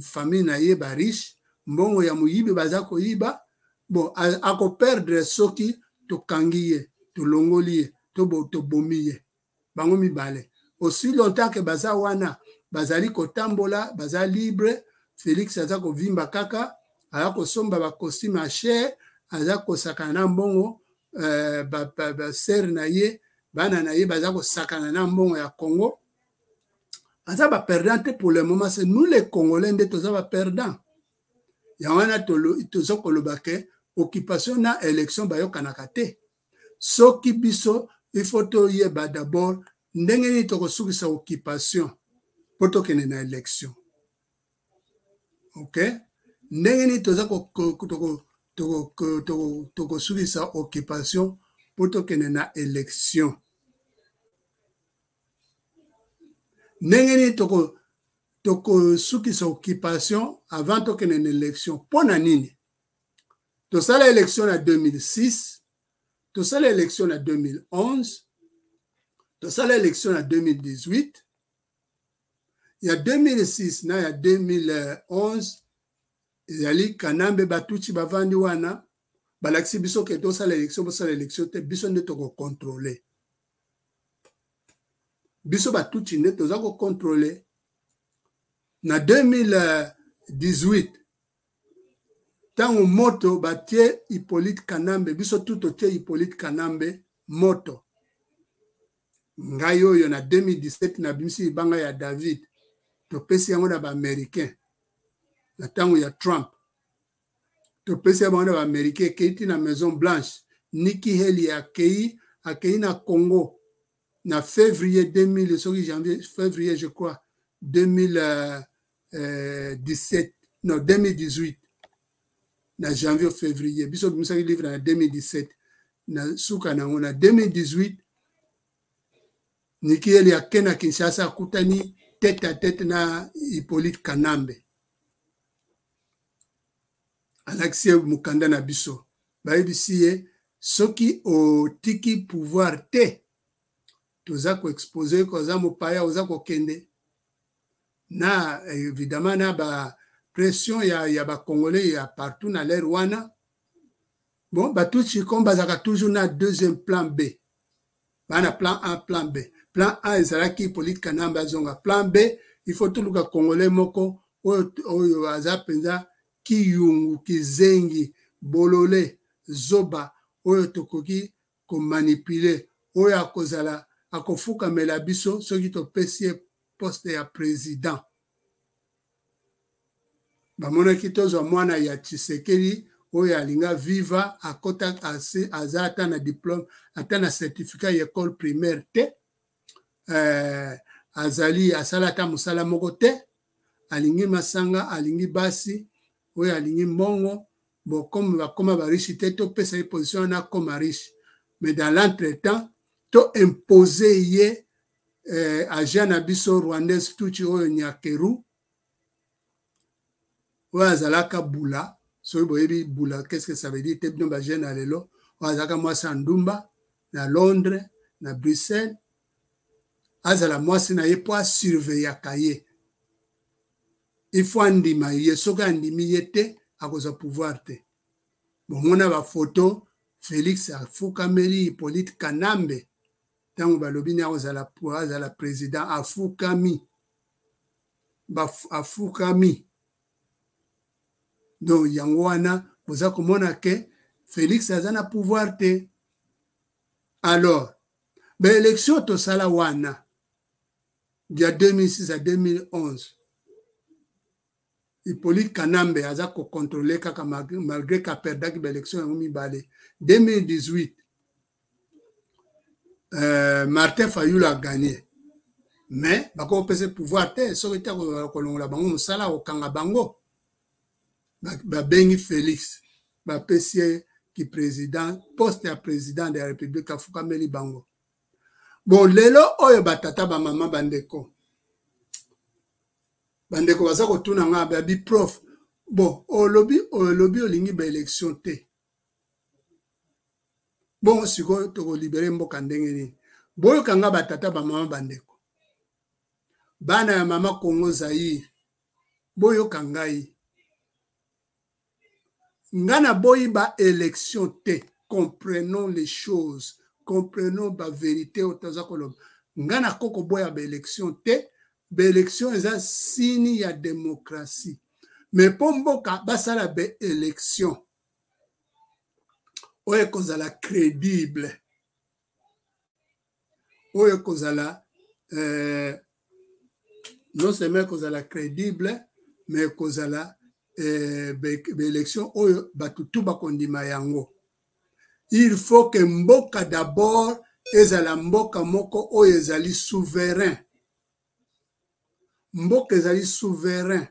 famille na ye bariche, mbongo ya moyibi baza koyiba. Bon, akoperdre soki tokangi ye, tolongoli ye, tobomi ye, bango mibale. Aussi longtemps ke baza wana, bazali kotambola, baza libre. Félix aza kovimba kaka, aza kosomba bacostume ya cher, aza kosakana na mbongo, basere na ye, bana na ye baza kosakana na mbongo ya Congo. Aza baperdant te pour le moment, c'est nous les congolais nde toza baperdant. Yango wana toza koloba ke occupation na élection bayokanaka te. Soki biso, il faut toyeba d'abord ndenge nini tokosukisa occupation mpo tokende na élection. Ok, ndenge nini toza tokosukisa occupation mpo tokende na élection? Ndenge nini tokosukisa occupation avant tokende na élection? Mpo na nini tosala élection na 2006, tosala élection na 2011, tosala élection na 2018? Ya 2006 na ya 2011 ezali Kanambe, batutsi bavandi wana, balakisi biso ke tosala élection, bosala élection te, biso nde tokocontrôle. Biso batutsi nde toza kocontrôle. Na 2018 Ntango moto batie Hippolyte Kanambe, biso tout totie Hippolyte Kanambe moto. Ngai oyo na 2017 nabimisi libanga ya David, topesi yango na ba-Américain na ntango ya Trump. Topesi yango na ba-Américain, ekei ti na Maison Blanche. Nikki Haley akei, akei na Congo na février 2000, soki janvier, février je crois 2017, non 2018, na janvier février. Biso bimisaki livre na 2017, na suka nango na 2018. Nikki Haley ake na Kinshasa, akutani tête à tête na Hippolyte Kanambe, alakisi ye mokanda na biso. Bayebisi ye soki otiki pouvoir te, toza koexpose ko oza mopaya, oza kokende na évidemment na ba pression ya bacongolais ya partout na l'heure wana. Bon, batutsi comme bazalaka toujours na deuxième plan B, bana plan A, plan B. Plan A ezalaki Hippolyte Kanambe azonga. Plan B, il faut toluka congolais moko oyo aza mpenza kiyungu, kizengi, bolole, zoba, oyo tokoki komanipuler, oyo akozala akofukamela biso soki topesi ye poste ya président. Bamonaki tozwa mwana ya Tshisekedi oyo alinga viva, akota aza ata na diplôme, ata na certificat ya école primaire te, azali asala ata mosala moko te, alingi masanga, alingi basi, oyo alingi mbongo. Bon, comme bakoma bariche te, topesa ye position wana, akoma riche, mais dans l'entretemps to impose ye agent na biso rwandaise tutsi oyo Nyakeru, oyo azalaka bula. Soki boyebi bula, qu'est-ce que ça veut dire te, bino bajeune ya lelo. Oyo azalaka mwasi ya ndumba na Londres, na Bruxelles, azala mwasi na ye mpo asurveillaka ye. Il faut andima ye. Soki andimi ye te, akozwa pouvoir te. Bomona bafoto, Félix afukameli Hippolyte Kanambe ntango balobi ni akozala azala président, afukami, afukami. Donc yango wana boza komona ke Félix aza na pouvoir te. Alors baélection tosala wana ya 2006 à 2011, Hippolyte Kanambe aza kocontrôle kaka, malgré kaperdaki baélection yango mibale. 2018, Martin Fayulu a gagné, mais bakopesa pouvoir te. Soki te, kolongola bango mosala, kokanga bango. Babengi Félix, bapesi ye ki président, poste ya président de la République, afukameli bango. Bon, lelo oyo batata, bamama, bandeko baza kotuna nga, babi: "Prof, bon, olobi olingi baélection te. Bon, sikoyo tokolibérer mboka ndenge nini?" Boyoka nga, batata, bamama, bandeko, bana ya mama Congo Zaire, boyoka ngai. Nga naboyi baélection te. Comprenons les choses, comprenons bavérité oyo toza koloba. Nga nakoki koboya baélection te. Baélection eza signe ya démocratie. Mais mpo mboka basala baélection oyo ekozala crédible, oyo ekozala non seulement ekozala crédible, mais ekozala baélection oyo bato tu bakondima yango, il faut que mboka d'abord ezala mboka moko oyo ezali souverain. Mboka ezali souverain,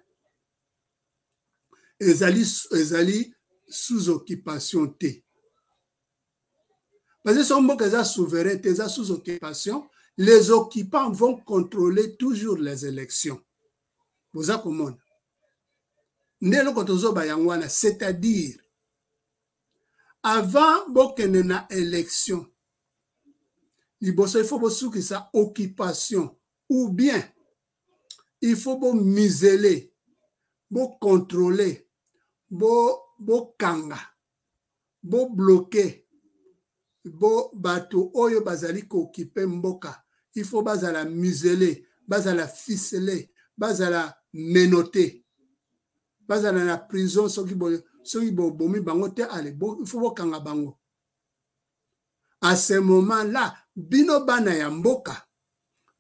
ezali sous occupation te. Parce que soki mboka eza souverain te, eza sous occupation, les occupants vont contrôler toujours les élections. Boza komona nde eloko tozoba yango wana. C'est-à-dire, avant bokende na élection, liboso il faut bosukisa occupation, ou bien il faut bomuseler, bocontrôler, bokanga, bobloquer bo bato oyo bazali kooccuper mboka. Il faut bazala muselé, bazala ficelé, bazala menotté, bazala na prison. Soki Soki bobomi bango te, ale bo, il faut bokanga bango. À ce moment là, bino bana ya mboka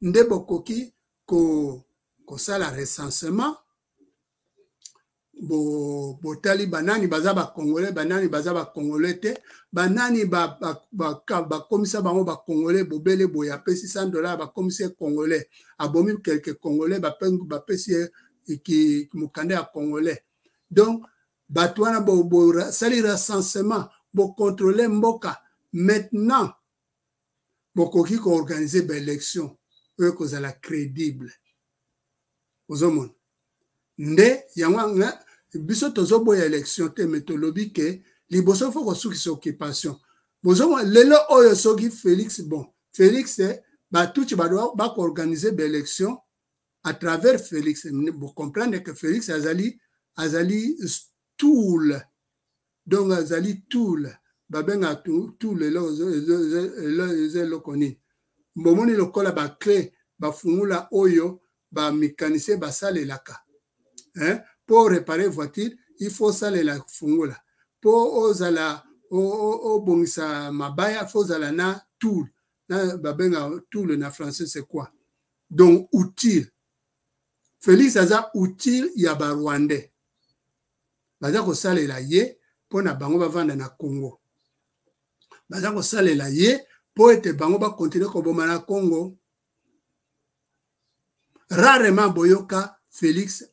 nde bokoki ko kosala recensement, bo botali banani baza ba congolais, banani baza ba congolais te, banani bakomisa ba, ba, ba bango ba congolais bobele boye, apesi 100 dollars, bakomisi ye congolais, abomi quelque congolais, bapesi ye mokanda ya congolais. Donc bato wana bosali bo recensement, bocontrôle mboka. Maintenant bokoki koorganiser baélection oyo ekozala crédible. Ozomona nde yango biso tozoboya élection te, me tolobi ke liboso fo kosukisa occupation. Bozomona lelo oyo soki Félix, bon, Félix, batutsi bakoorganiser baélection à travers Félix. Bocomprendre que Félix azali tool, donc azali tool. Babengaka tool eza eloko nini? Bomoni lokola baclé, bafungula oyo bamécanicien basalelaka mpo réparer voiture, il faut osalela fungula. Mpo ozala obongisa mabaya, fo ozala na tool na babengaka tool na français, c'est quoi? Donc outil. Félix aza outil ya barwandais, baza kosalela ye mpo na bango bavanda na Congo, baza kosalela ye mpo ete bango bakontinue koboma na Congo. Rarement boyoka Félix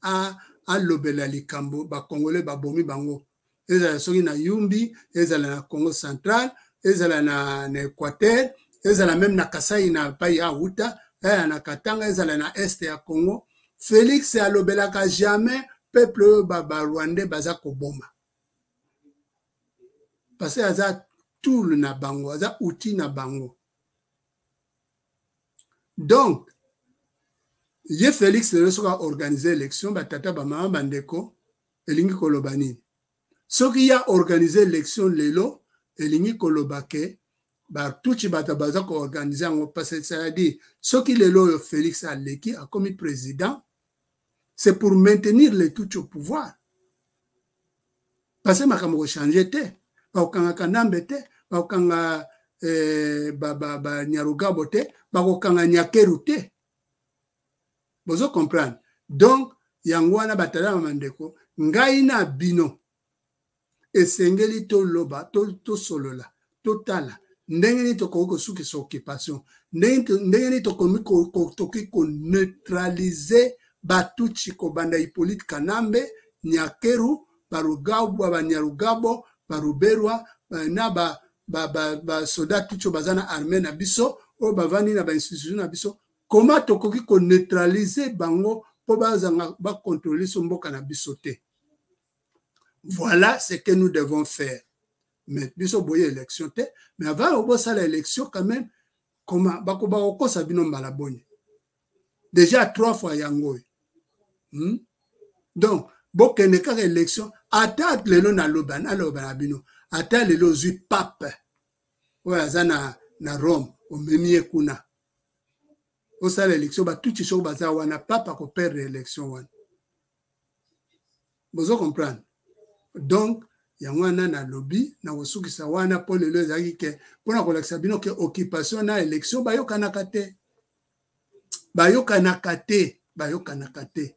alobela likambo bacongolais babomi bango, ezala soki na Yumbi, ezala na Congo Central, ezala na Équateur, ezala même na Kasai na pai awuta, ezala na Katanga, ezala na est ya Congo. Félix alobelaka jamais peuple oyo barwandais baza koboma, parce que aza tool na bango, aza outil na bango. Donc ye Félix lelo soki aorganize élection, batata, bamama, bandeko, elingi koloba nini? Soki ya organize élection lelo, elingi koloba ke batutsi bato baza koorganize yango, parce que c'est-à-dire soki lelo oyo Félix aleki, akomi président, c'est pour maintenir les tutsi au pouvoir, parce que makambo kochange te, bakokanga Kanambe te, bakokanga Banyarugabo te, bakokanga Nyakeru te. Bozo comprendre? Donc yango wana, batala, bandeko, ngai na bino esengeli toloba, tosolola, totala ndenge nini tokoki kosukisa occupation, ndenge nini tokoki koneutraliser batutsi, kobanda Hippolyte Kanambe, Nyakeru, Barugabo, Banyarugabo, Baruberwa na basoda tutsi oyo baza na armée na biso, oyo bavandi na bainstitution na biso. Koma tokoki koneutraliser bango mpo bazanga bakontrole so mboka na biso te? Voilà ce que nous devons faire. Mais biso boye élection te, mais avant bosala élection quand même, comment bakoba kokosa bino mbala boni? Déjà trois fois yango oyo, Donc bokende kaka élection. Ata lelo naloba na bino, ata lelo ozwi pape oyo aza na Rome, omemi ye kuna, osala élection, batutsi soki baza wana, pape akoperdre élection wana. Bozo comprendre? Donc yango wana nalobi na kosukisa wana, mpo lelo ezalaki ke mpona kolakisa bino ke occupation na élection bayokanaka te, bayokanaka te, bayokanaka te.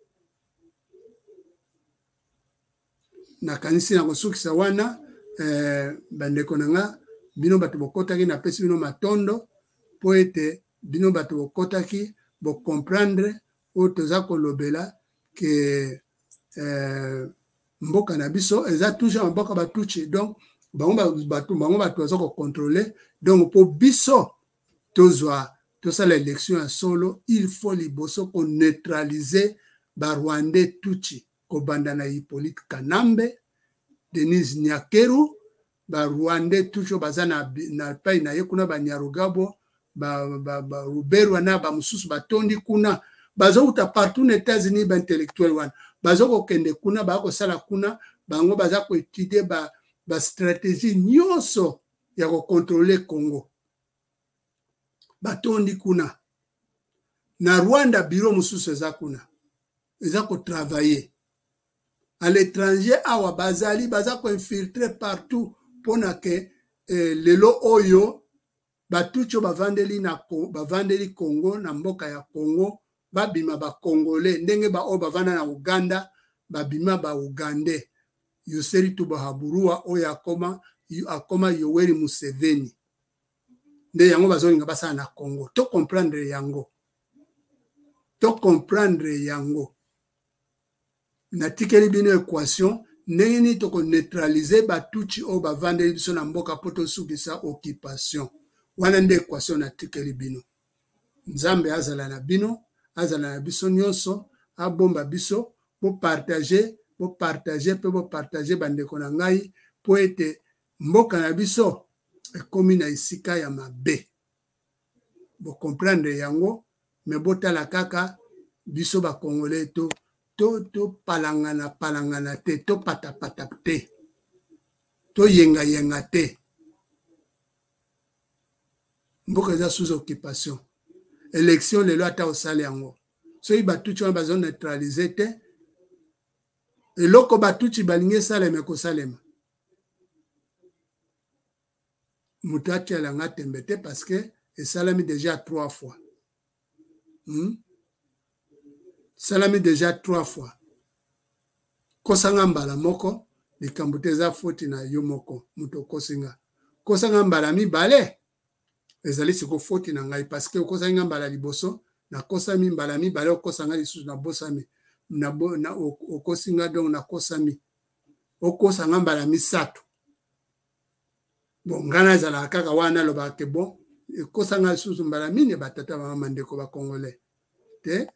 Nakanisi na kosukisa wana. Bandeko na nga, bino bato bokɔtaki, napesi bino matondo mpo ete bino bato bokɔtaki, bocomprendre oyo toza kolobela ke mboka na biso eza toujours mboka batutsi. Donc bango bato baza kocontrôle. Donc mpo biso tozwa, tosala élection ya solo, il faut liboso koneutraliser barwandais tutsi, kobanda na Hippolyte Kanambe, Denise Nyakeru, barwandais toujours baza na pai na ye kuna, banyarugabo, Baruberwa na bamosusu batondi kuna, bazouta partout na États-Unis. Baintellectuel wana baza kokende kuna, baza kosala kuna, bango baza koétudier bastratégie nyonso ya kocontrôle Congo. Batondi kuna na Rwanda, bureau mosusu eza kuna, eza kotravailler. À l'étranger awa bazali baza ko infiltrer partout pona ke eh, lelo oyo batutsi oyo bavandeli na bavandeli Congo na mboka ya Congo babima ba congolais ndenge ba oyo bavanda na Uganda babima ba ougandais Yoseri Tubahaburua oyo akoma akoma Yoweri Museveni nde yango bazolinga basala na Congo to comprendre yango to comprendre yango Natikeli bino equation ndenge nini toko neutraliser ba tutshi oyo bavandeli biso na mboka mpo tosukisa occupation. Wana nde equation natikeli bino. Nzambe azala na bino, azala na biso nyonso, abomba biso. Bo partager, bo partager mpe bo partager bandeko na ngai mpo ete mboka na biso ekomi na esika ya mabe. Bo comprendre yango mais botala kaka biso ba congolais to to to palangana palangana te to pata pata te to yenga yenga te mboka eza sous occupation élection lelo ata osali yango soki batutsi wana bazo neutraliser te eloko batutsi balingi esalema ekosalema moto atiala nga tembe te parce que esalami déjà trois fois hmm? Salami déjà trois fois kosa nga mbala moko likambo te eza foti na yo moko moto okosi nga kosa nga mbala mibale ezali siko foti na ngai parce que okosaki nga mbala liboso nakosami mbala mibale okosa nga lisusu nabosami na, na, okosi nga donc nakosami okosa nga mbala misato bon ngai nazalaka kaka wana nalobaka ke bon ekosa ngai lisusu mbala mine batata bamama ndeko bacongolais te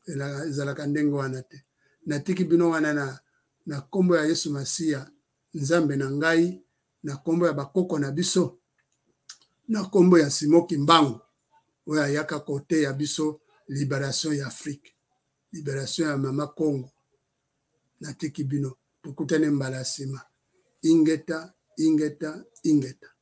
ezalaka ndenge wana te natiki bino wana na, na nkombo ya yesu masiya nzambe na ngai na nkombo ya bakoko na biso na nkombo ya simo kimbangu oyo ayaka koteya biso liberation ya afrique liberation ya mama congo natiki bino tokutane mbala ya nsima ingeta ingeta ingeta.